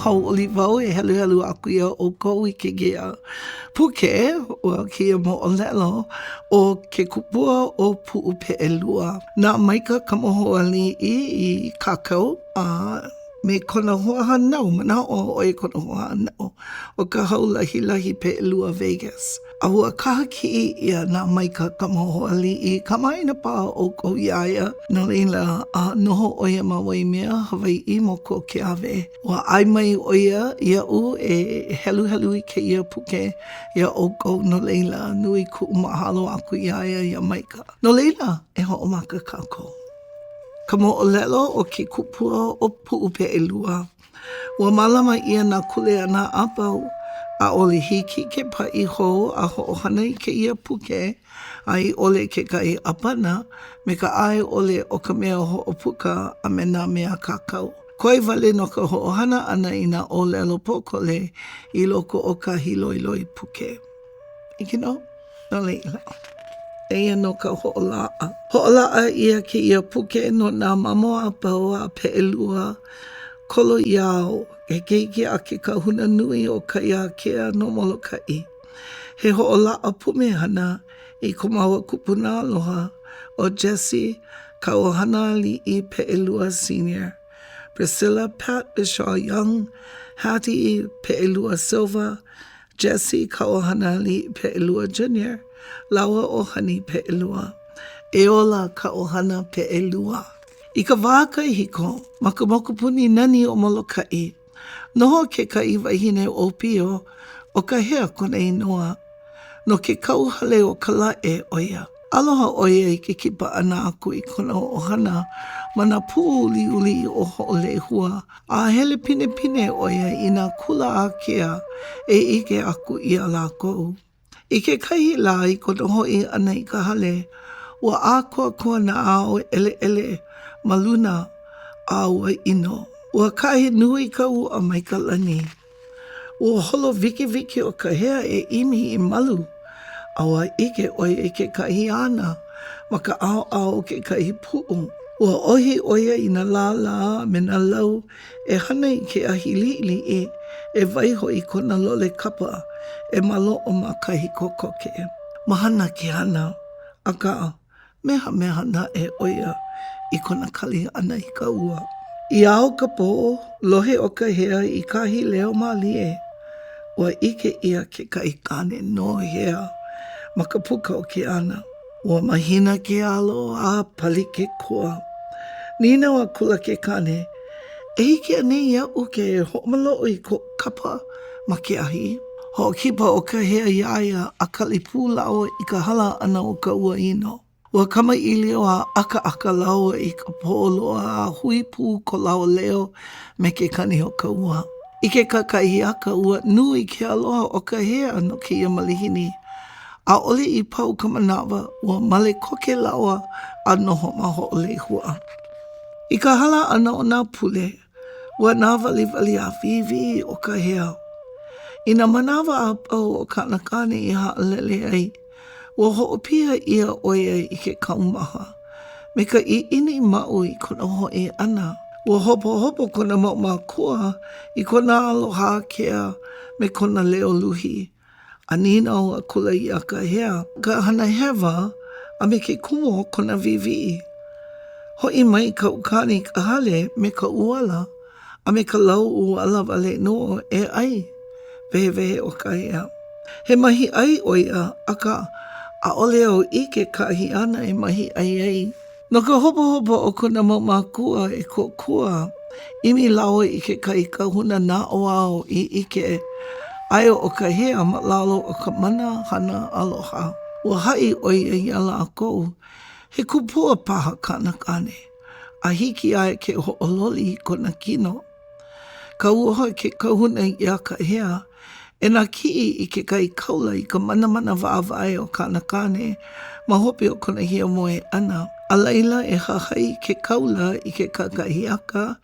Hauʻoli wau e heluhelu aku iā ʻoukou i kēia puke, ua kēia moʻolelo ʻo Ke Kupua o Puʻupeʻelua. Na Maika Kamohoaliʻi i kākau a me kona hoahānau, manaʻo ʻo ia kona hoahānau, ʻo Kahaulahilahi Peʻelua Vegas. A ua kaha kiʻi ʻia na Maika Kamohoaliʻi, kamaʻāina paha ʻoukou iā ia, no laila, a noho ʻo ia ma Waimea, Hawaiʻi, moku o Keawe. Ua ʻae mai ʻo ia iaʻu e heluhelu i kēia puke iā ʻoukou, no laila, nui kuʻu mahalo aku iā ia iā Maika. No laila, e hoʻomaka kākou. Ka moʻolelo o ke kupua o Puʻupeʻelua. Ua mālama ʻia nā kuleana a pau, ʻaʻole hiki ke paʻi hou a hoʻohana i kēia puke a i ʻole kekahi ʻāpana me ka ʻae ʻole o ka mea hoʻopuka a me nā mea kākau. Koe wale nō ka hoʻohana ʻana i nā ʻōlelo pōkole i loko o kahi loiloi puke. ʻIke nō? No laila, eia nō ka hoʻolaʻa. Hoʻolaʻa ʻia kēia puke no nā mamo a pau a Peʻelua Koloiao, he keiki a ke kahuna nui o Kaiākea no Molokaʻi. He hoʻolaʻa pumehana i ko māua kupuna aloha ʻo Jesse Kauohanaaliʻi Peʻelua Senior, Priscilla Pat Bishaw Young, Hattie Peʻelua Silva, Jesse Kauohanaaliʻi Peʻelua Jr. lāua ʻo Honey Peʻelua. E ola ka ʻohana Peʻelua. I ka wā kahiko, ma ka mokupuni nani o Molokaʻi, noho kekahi wahine ʻōpio ʻo Kahea kona inoa. No ke kauhale o Kalaʻe ʻo ia. Aloha ʻo ia i ke kipa ʻana aku i kona ʻohana ma nā puʻu uliuli o Hoʻolehua A hele pinepine ʻo ia i nā kula ākea e ʻike aku iā lākou. I kekahi lā i kona hoʻi ʻana i ka hale, ua ʻākoakoa nā ao ʻeleʻele ma luna a ua ʻino. Ua kahe nui ka ua mai ka lani. Ua holo wikiwiki ʻo Kahea e ʻimi i malu, a ua ʻike ʻo ia i kekahi ana ma ka ʻaoʻao o kekahi puʻu. Ua ʻohi ʻo ia i nā lālā a me nā lau e hana i ke ahi liʻiliʻi e waiho i kona lole kapa e maloʻo ma kahi kokoke. Mahana ke ana, akā, Mehameha naʻe ʻo ia i kona kali ʻana i ka ua. I ao ka pō, lohe ʻo Kahea i kahi leo mālie. Ua ʻike ʻia kekahi kāne nohea ma ka puka o ke ana. Ua mahina ke alo a pali ke kua. Nīnau akula ke kāne, E hiki anei iaʻu ke hoʻomaloʻo i koʻu kapa ma ke ahi? Hoʻokipa ʻo Kahea iā ia a kali pū lāua i ka hala ʻana o ka ua ʻino. Ua kamaʻilio a ʻakaʻaka lāua i ka pō loa a hui pū ko lāua leo me ke kani o ka ua. I ke kakahiaka, ua nui ke aloha o Kahea no kēia malihini. ʻAʻole i pau ka manawa, ua male koke lāua a noho ma Hoʻolehua. I ka hala ʻana o nā pule, Ua nāwaliwali a wīwī ʻo Kahea. I nā manawa a pau o kāna kāne i haʻalele ai, ua hoʻopiha ʻia ʻo ia i ke kaumaha me ka ʻiʻini maʻū i kona hoʻi ʻana. Ua hopohopo kona mau mākua i kona aloha ākea me kona leo luhi. A nīnau akula iā Kahea ka hana hewa a me ke kumu o kona wīwī. Hoʻi mai kaʻu kāne i ka hale me ka ʻuala a me ka lau ʻuala wale nō e ʻai, wehewehe ʻo Kahea. He mahiʻai ʻo ia, akā, ʻaʻole au ʻike kahi āna e mahiʻai ai. No ka hopohopo o kona mau mākua e kōkua, ʻimi lāua i kekahi kahuna naʻauao i ʻike aia ʻo Kahea ma lalo o ka mana hana aloha. Ua haʻi ʻo ia iā lākou, he kupua paha kāna kāne, a hiki iā ia ke hoʻololi i kona kino. Kauoha ke kahuna iā Kahea e nākiʻi i kekahi kaula i ka manamana wāwae o kāna kāne ma hope o kona hiamoe ʻana, a laila e hahai ke kaula i ke kakahiaka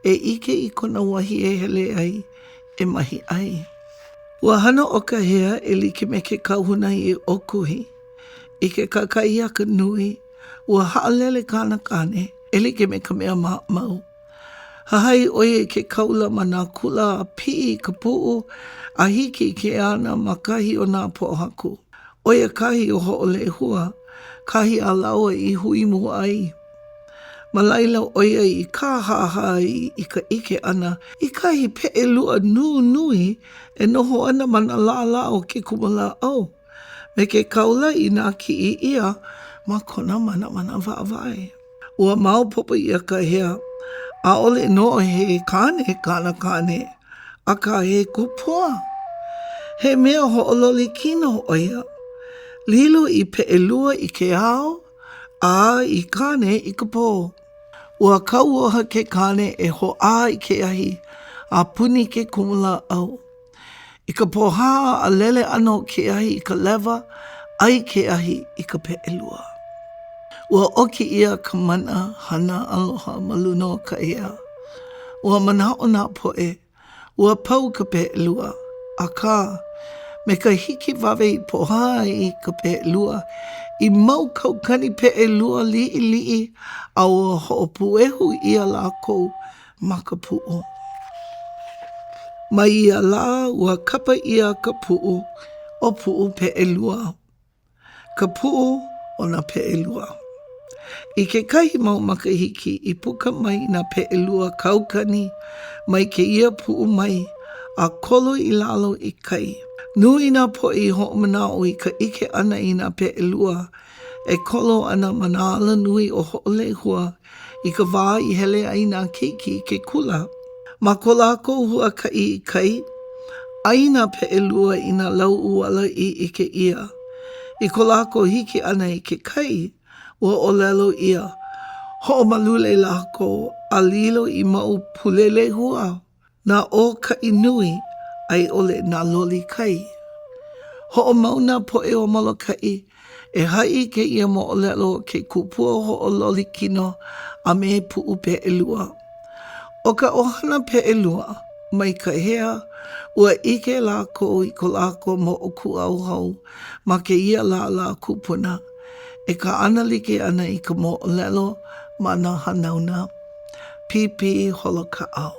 e ʻike i kona wahi e hele ai e mahi ʻai. Ua hana ʻo Kahea e like me ke kahuna i ʻōkuhi. I ke kakahiaka nui, ua haʻalele kāna kāne e like me ka mea maʻamau. Hahai ʻo ia i ke kaula ma nā kula a piʻi i ka puʻu a hiki i ke ana ma kahi o nā pōhaku. ʻO ia kahi o Hoʻolehua, kahi a lāua i hui mua ai. Ma laila ʻo ia i kāhāhā ai i ka ʻike ʻana i kahi peʻelua nunui e noho ana ma nā lālā o ke kumulāʻau me ke kaula i nākiʻi ʻia ma kona manamana wāwae. Ua maopopo iā Kahea, ʻaʻole nō he kāne kāna kāne, akā he kupua. He mea hoʻololi kino ʻo ia. Lilo i peʻelua i ke ao, a i kāne i ka pō. Ua kauoha ke kāne e hoʻā i ke ahi a puni ke kumulāʻau. I ka pohā a lele ʻana o ke ahi i ka lewa, ʻai ke ahi i ka peʻelua. Ua ʻoki ʻia ka mana hana aloha ma luna o Kahea. Ua manaʻo nā poʻe, ua pau ka peʻelua, akā, me ka hikiwawe i pohā ai ka peʻelua i mau kaukani peʻelua liʻiliʻi a ua hoʻopuehu ʻia lākou ma ka puʻu. Ma ia lā, ua kapa ʻia ka puʻu ʻo Puʻu Peʻelua, ka puʻu o nā peʻelua. I kekahi mau makahiki i puka mai nā peʻelua kaukani mai kēia puʻu mai a kolo i lalo i kai. Nui nā poʻe i hoʻomanaʻo i ka ʻike ʻana i nā peʻelua e kolo ana ma nā alanui o Hoʻolehua i ka wā i hele ai nā keiki i ke kula. Ma ko lākou huakaʻi i kai, ʻai nā peʻelua i nā lau ʻuala i ʻike ʻia. I ko lākou hiki ʻana i ke kai, ua ʻōlelo ʻia, hoʻomalule lākou a lilo i mau pulelehua. Nā ʻōkaʻi nui a i ʻole nā loli kai. Hoʻomau nā poʻe o Molokaʻi e haʻi i kēia moʻolelo o ke kupua hoʻololi kino a me Puʻu Peʻelua. ʻO ka ʻohana Peʻelua mai Kahea, ua ʻike lākou i ko lākou moʻokūʻauhau ma kēia lālā kupuna e kaʻana like ana i ka moʻolelo ma nā hanauna. Pīpī Holokaʻao.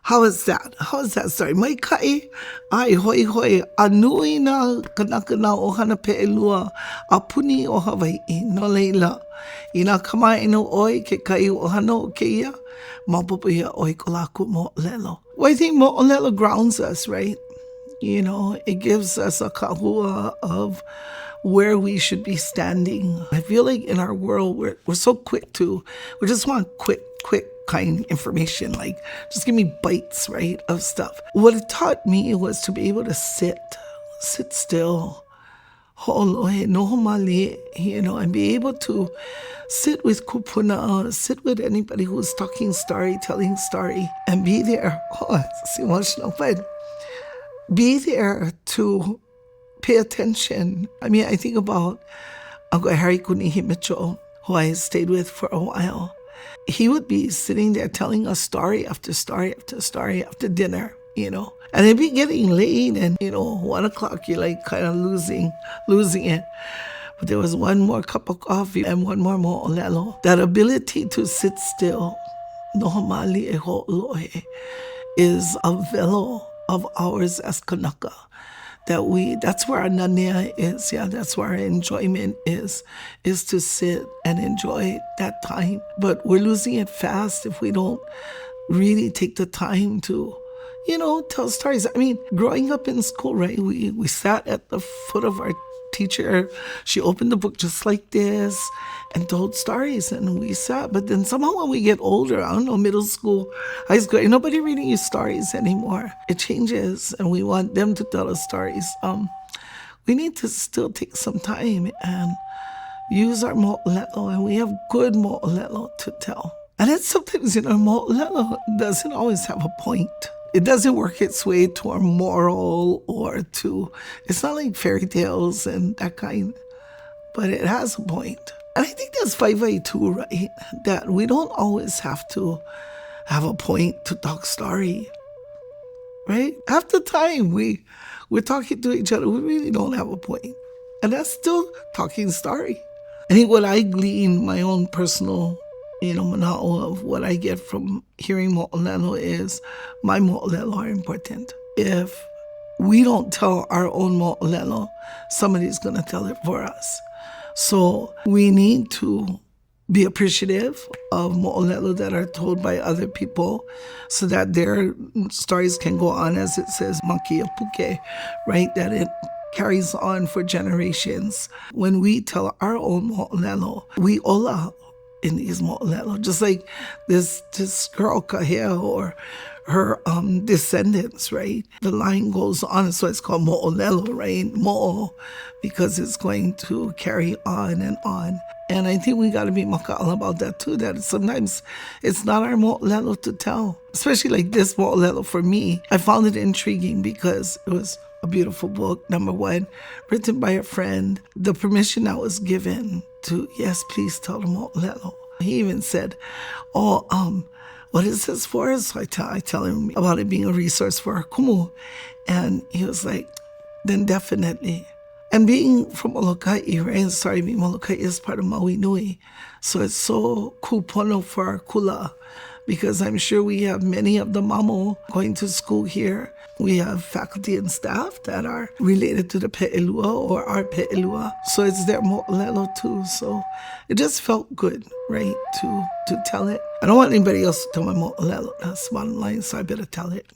How is that? How is that story? Maikaʻi a i hoihoi a nui nā kanaka nā ʻohana peʻelua a puni o Hawaiʻi. No laila, inā kamaʻāina ʻoe i kekahi ʻohana o kēia, maopopo iā ʻoe ko lākou moʻolelo. Well, I think moʻolelo grounds us, right? You know, it gives us a kahua of where we should be standing. I feel like in our world, we're, we're so quick to, we just want quick, quick kind information. Like, just give me bites, right, of stuff. What it taught me was to be able to sit, sit still, hoʻolohe, noho mālie, you know, and be able to sit with kupuna, sit with anybody who's talking story, telling story, and be there. Oh, it's emotional, but be there to pay attention. I mean, I think about Uncle Harry Kunihi Mitchell, who I stayed with for a while. He would be sitting there telling us story after story after story after dinner you know. And it'd be getting late and, you know, one o'clock, you're like kind of losing, losing it. But there was one more cup of coffee and one more mo'olelo. That ability to sit still, noho mālie e hoʻolohe, is a welo of ours as Kanaka. That we, that's where our nanea is, yeah, that's where our enjoyment is, is to sit and enjoy that time. But we're losing it fast if we don't really take the time to, you know, tell stories. I mean, growing up in school, right, we, we sat at the foot of our teacher. She opened the book just like this and told stories, and we sat. But then somehow when we get older, I don't know, middle school, high school, ain't nobody reading you stories anymore. It changes, and we want them to tell us stories. Um, we need to still take some time and use our mo'olelo, and we have good mo'olelo to tell. And it's sometimes, you know, mo'olelo doesn't always have a point. It doesn't work its way to our moral or to, it's not like fairy tales and that kind, but it has a point. And I think that's waiwai too, right? That we don't always have to have a point to talk story, right? Half the time we, we're talking to each other, we really don't have a point. And that's still talking story. I think what I glean, my own personal you know, manaʻo of what I get from hearing moʻolelo is my moʻolelo are important. If we don't tell our own moʻolelo, somebody's gonna tell it for us. So we need to be appreciative of moʻolelo that are told by other people so that their stories can go on, as it says, ma kēia puke, right? That it carries on for generations. When we tell our own moʻolelo, we ola in these moʻolelo, just like this, this girl Kahea or her um, descendants, right? The line goes on, so it's called moʻolelo, right? Mo'o, because it's going to carry on and on. And I think we got to be maka'ala about that too, that sometimes it's not our moʻolelo to tell. Especially like this moʻolelo for me, I found it intriguing because it was a beautiful book, number one, written by a friend. The permission that was given to, yes, please tell the moʻolelo. He even said, oh, um, what is this for? So I tell, I tell him about it being a resource for our kumu. And he was like, then definitely. And being from Molokai, right? Sorry, being Molokai is part of Maui Nui. So it's so kūpono for our kula because I'm sure we have many of the mamo going to school here. We have faculty and staff that are related to the Pe'elua or are Pe'elua. So it's their mo'olelo too. So it just felt good, right, to, to tell it. I don't want anybody else to tell my mo'olelo. That's bottom line, so I better tell it.